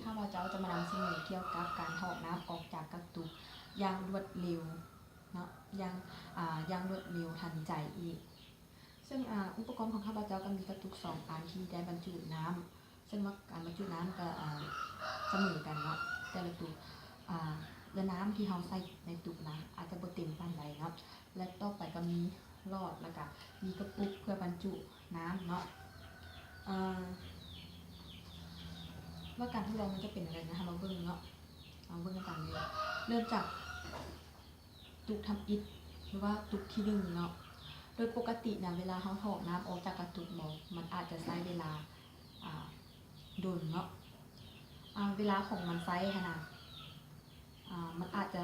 ຂ້າພະເຈົ້າຈະມານຳສະເໜີກ່ຽວກັບການຖອກນ້ຳອອກຈາກກະຕຸກຢ່າງລວດເລັວເນາະ ຢ່າງ ອ່າ ຢ່າງລວດເລັວທັນໃຈອີກ. ເຊິ່ງ ອ່າ ອຸປະກອນຂອງຂ້າພະເຈົ້າກໍມີກະຕຸກສອງອັນທີ່ໄດ້ບັນຈຸນ້ຳ ເຊິ່ງວ່າການບັນຈຸນ້ຳກໍ ອ່າ ສະເໝີກັນເນາະ ແຕ່ລະຕຸກ ອ່າ ແລະ ນ້ຳທີ່ເຮົາໃສ່ໃນຕຸກນະ ອາດຈະບໍ່ເຕັມປານໃດເນາະ ແລະ ຕໍ່ໄປກໍມີຫຼອດ ແລ້ວກໍມີກະປຸກເພື່ອບັນຈຸນ້ຳເນາະ. ເອີ ວ່າການທົດລອງມັນຈະເປັນແນວໃດນະ ເຮົາມາເບິ່ງເນາະ ເຮົາເບິ່ງນຳກັນເລີຍ. ເລີ່ມຈາກຕຸກທຳອິດ ຫຼືວ່າຕຸກທີໜຶ່ງເນາະ. ໂດຍປົກກະຕິນະ ເວລາເຮົາຖອກນ້ຳອອກຈາກກະຕຸກເນາະ ມັນອາດຈະໃຊ້ເວລາ ອ່າ ດົນເນາະ ອ່າ ເວລາຂອງມັນໃຊ້ຫັ້ນນະ ອ່າ ມັນອາດຈະ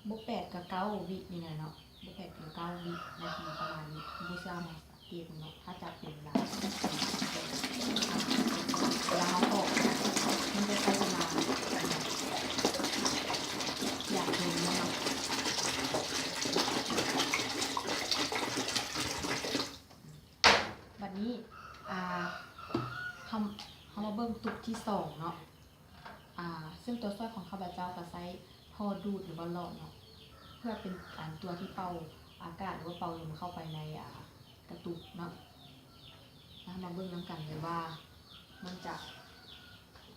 ບໍ່ແປດກໍເກົ້າວິນີ້ແຫຼະເນາະ ບໍ່ແປດກໍເກົ້າວິນາທີປະມານນີ້ ບໍ່ເຊື່ອມາສັງເກດເບິ່ງເນາະ ຖ້າຈັບເປັນເວລາ ເວລາເຮົາອອກ ມັນຈະໃຊ້ເວລາຢ່າງດົນເນາະ. ບັດນີ້ ອ່າ ເຮົາ ເຮົາມາເບິ່ງຕຸກທີສອງເນາະ. ອ່າ ເຊິ່ງຕົວຊ່ວຍຂອງຂ້າພະເຈົ້າກໍໃຊ້ທໍ່ດູດ ຫຼືວ່າຫຼອດເນາະ ເພື່ອເປັນອັນຕົວທີ່ເປົ່າອາກາດ ຫຼືວ່າເປົ່າລົມເຂົ້າໄປໃນ ອ່າ ກະຕຸກເນາະ. ເຮົາມາເບິ່ງນຳກັນເລີຍວ່າມັນຈະ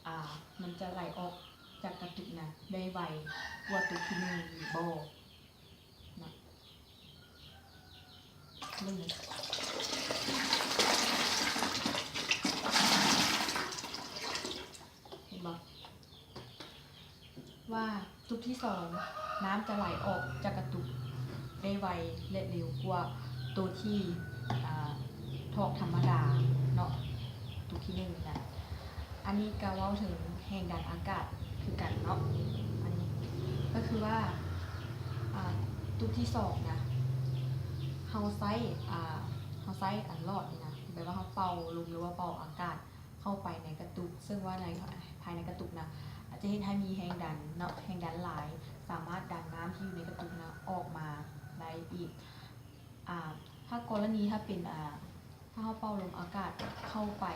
ອ່າ ມັນຈະໄຫຼອອກຈາກກະຕຸກນະໄດ້ໄວກວ່າຕຸກທີໜຶ່ງຫຼືບໍ່ເນາະ. ເບິ່ງເລີຍ ເຫັນບໍ່ ວ່າຕຸກທີສອງ ນ້ຳຈະໄຫຼອອກຈາກກະຕຸກໄດ້ໄວ ແລະ ເລັວກວ່າໂຕທີ່ ອ່າ ຖອກທຳມະດາເນາະ ຕຸກທີໜຶ່ງນະ. ອັນນີ້ກໍເວົ້າເຖິງແຮງດັນອາກາດຄືກັນເນາະ. ອັນນີ້ກໍຄືວ່າ ອ່າ ຕຸກທີສອງນະ ເຮົາໃຊ້ ອ່າ ເຮົາໃຊ້ອັນຫຼອດນີ້ນະ ແບບວ່າເຮົາເປົ່າລົມ ຫຼືວ່າເປົ່າອາກາດເຂົ້າໄປໃນກະຕຸກ ເຊິ່ງວ່າໃນ ພາຍໃນກະຕຸກນະ ອາດຈະເຮັດໃຫ້ມີແຮງດັນເນາະ ແຮງດັນຫຼາຍ ສາມາດດັນນ້ຳທີ່ຢູ່ໃນກະຕຸກນະອອກມາໄດ້ອີກ. ອ່າ ຖ້າກໍລະນີ ຖ້າເປັນ ອ່າ ຖ້າເຮົາເປົ່າລົມອາກາດເຂົ້າໄປ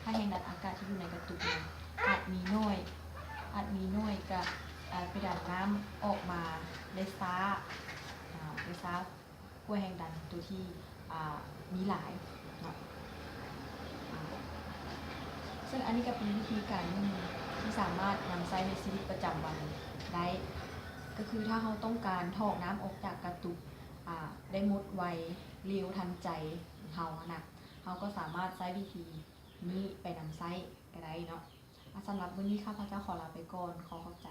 ຖ້າແຮງດັນອາກາດທີ່ຢູ່ໃນກະຕຸກນະ ອາດມີໜ້ອຍ ອາດມີໜ້ອຍ ກະ ອ່າ ໄປດັນນ້ຳອອກມາໄດ້ຊ້າ ອ່າ ໄດ້ຊ້າກວ່າແຮງດັນຕົວທີ່ ອ່າ ມີຫຼາຍເນາະ. ອ່າ ເຊິ່ງອັນນີ້ກະເປັນວິທີການໜຶ່ງທີ່ສາມາດນຳໃຊ້ໃນຊີວິດປະຈຳວັນໄດ້ ກະຄືຖ້າເຮົາຕ້ອງການຖອກນ້ຳອອກຈາກກະຕຸກ ອ່າ ໄດ້ໝົດໄວ ເລັວທັນໃຈເຮົາຫັ້ນນະ ເຮົາກໍສາມາດໃຊ້ວິທີນີ້ໄປນຳໃຊ້ກະໄດ້ເນາະ. ອ່າ ສຳລັບມື້ນີ້ຂ້າພະເຈົ້າຂໍລາໄປກ່ອນ ຂໍຂອບໃຈ.